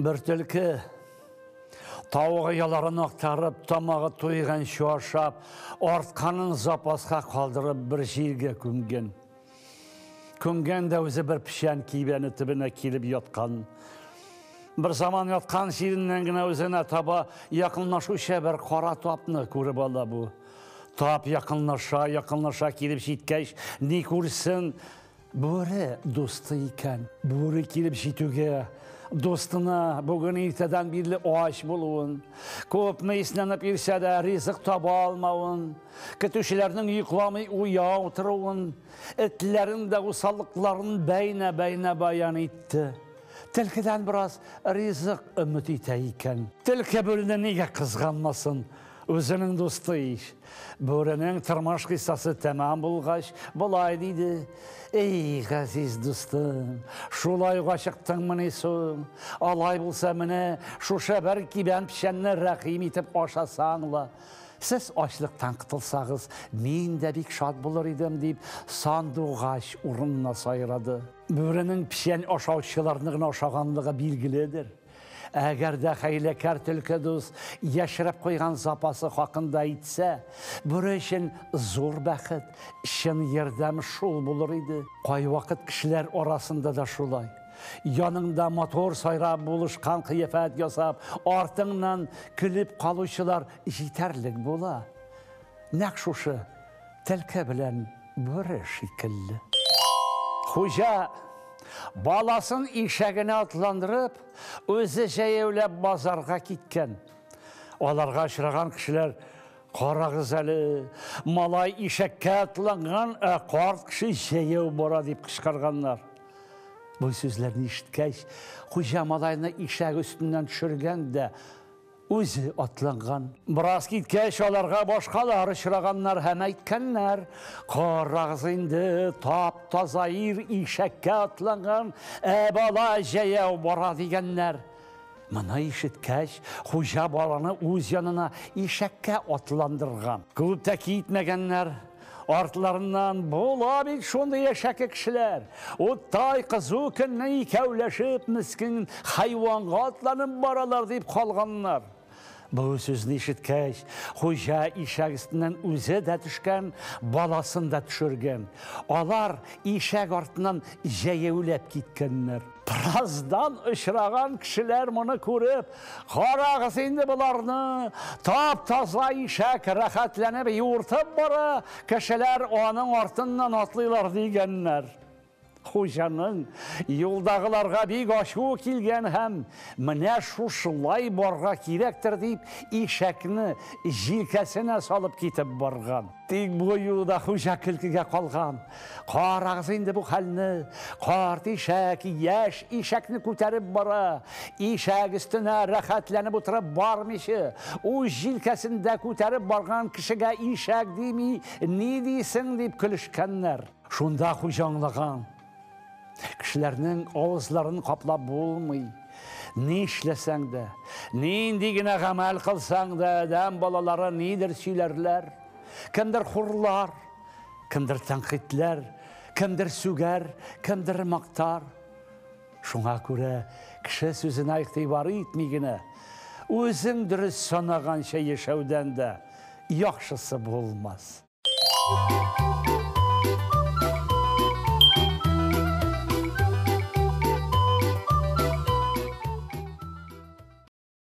Бер төлке тавык ояларын актарып, тамагы туйганчы ашап, артканын запаска калдырып бер җиргә күмгән. Күмгән дә үзе бер печән кибәне төбенә килеп яткан. Бер заман яткан җиреннән генә үзенә таба якынлашучы бер кара тапны күреп ала бу. Тап якынлаша, якынлаша килеп җиткәч, ни күрсен, бүре дусты икән. Бүре килеп җитүгә, дустына бүген иртәдән бирле ач булуын, күпме иснәнеп йөрсә дә ризык таба алмавын, көтүчеләрнең йокламый уяу торуын, этләрнең дә усаллыкларын бәйнә-бәйнә баян итте. Төлкедән бераз ризык өмет итә икән. Төлке бүрене нигә кызганмасын? Үзенең дусты ич. Бүренең тормыш кыйссасы тәмам булгач, болай диде: Эй, газиз дустым, шулай ук ачыктыңмыни соң? Алай булса, менә шушы бер кибән печәнне рәхим итеп ашасаң ла. Сез ачлыктан котылсагыз, мин дә бик шат булыр идем, дип, сандугач урынына сайрады. Бүренең печән ашаучыларны гына ашаганлыгы билгеледер. Әгәр дә хәйләкәр төлке дус яшереп куйган запасы хакында әйтсә, бүре өчен зур бәхет, чын ярдәм шул булыр иде. Кайвакыт кешеләр арасында да шулай. Яныңда матур сайрап булышкан кыяфәт ясап, артыңнан көлеп калучылар җитәрлек була. Нәкъ шушы төлке белән бүре шикелле. Хуҗа баласын ишәгенә атландырып, үзе җәяүләп базарга киткән. Аларга очраган кешеләр, карагыз әле, малай ишәккә атланган, ә карт кеше җәяү бара, дип кычкырганнар. Бу сүзләрне ишеткәч, хуҗа малайны ишәк өстеннән төшергән дә, үзе атланган. Бераз киткәч, аларга башкалар очраганнар һәм әйткәннәр: Карагыз инде, тап-таза ир ишәккә атланган, ә бала җәяү бара, дигәннәр. Моны ишеткәч, хуҗа баланы үз янына ишәккә атландырган. Күп тә китмәгәннәр. Артларыннан була бит шундый әшәке кешеләр. Уттай кызу көнне икәүләшеп мескен хайванга атланып баралар дип калганнар. Бу сүзне ишеткәч, хуҗа ишәк өстеннән үзе дә төшкән, баласын да төшергән. Алар ишәк артыннан җәяүләп киткәннәр. Бераздан очраган кешеләр моны күреп, карагыз инде боларны, тап-таза ишәк рәхәтләнеп юыртып бара, кешеләр аның артыннан атлыйлар, дигәннәр. Хуҗаның юлдагыларга бик ачуы килгән һәм менә шушылай барга кирәктер дип, ишәкне җилкәсенә салып китеп барган. Тик бу юлы да хуҗа көлкегә калган. Карагыз инде бу хәлне. Карт ишәк яшь ишәкне күтәреп бара. Ишәк өстенә рәхәтләнеп утырып бармыйча, үз җилкәсендә күтәреп барган кешегә ишәк дими, ни дисең дип көлешкәннәр. Шунда хуҗа аңлаган. Кешеләрнең авызларын каплап булмый. Ни эшләсәң дә, нинди генә гамәл кылсаң да, адәм балалары нидер сөйләрләр. Кемдер хурлар, кемдер тәнкыйтьләр, кемдер сүгәр, кемдер мактар. Шуңа күрә кеше сүзенә игътибар итми генә, үзең дөрес санаганча яшәүдән дә яхшысы булмас.